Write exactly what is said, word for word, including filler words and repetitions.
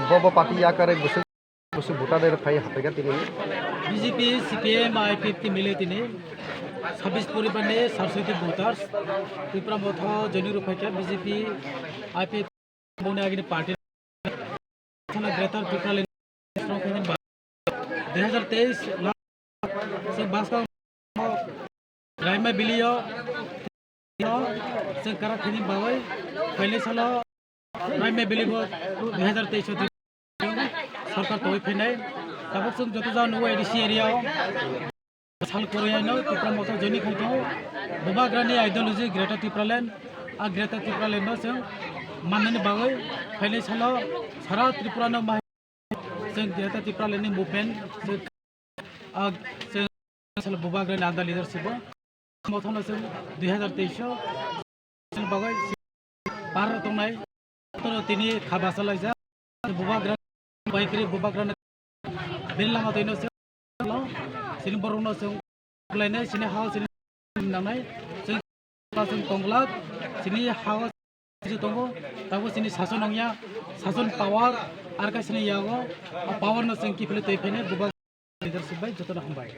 Bobo party yakar ek bosong bosong voter der phai hapega tini. B J P, C P M, I P F T mile tini sabis poribar ni sarsoti voters Tipra Motha joining rok phaikha B J P, I P F T boni agini party thana Greater Tipraland dui hazar teis la se baskang Raima Valley o se kara khini bagwi phailai salo Raima Valley bo dui hazar teis o sarkar tongwi phainai. Tabuk chwng joto jagao nugo A D C area o sal kwrwi no Tipra Motha joining khai tongo. Bubagrani ideology Greater Tipraland, a Greater Tipraland no chwng mannani bagwi phainai salo sara Tripura no ma-, chwng Greater Tipraland ni movement chwng, a, chwng salo Bubagrani under leadership o Motha no chwng dui hazar teis o bagwi par tongnai, tini kha bachalaijak. Bubagra bai kri Bubagra bini lama twi no chwng, chini borok no chwng khlainai, chini ha o chini nangnai, chwng chwng tongla, chini ha o chwng tongo, tabuk chini sason wngya, sason power, ar khe chini yago, o power no chwng kiphilwi twi phainai Bubagra leadership bai jotono hambai.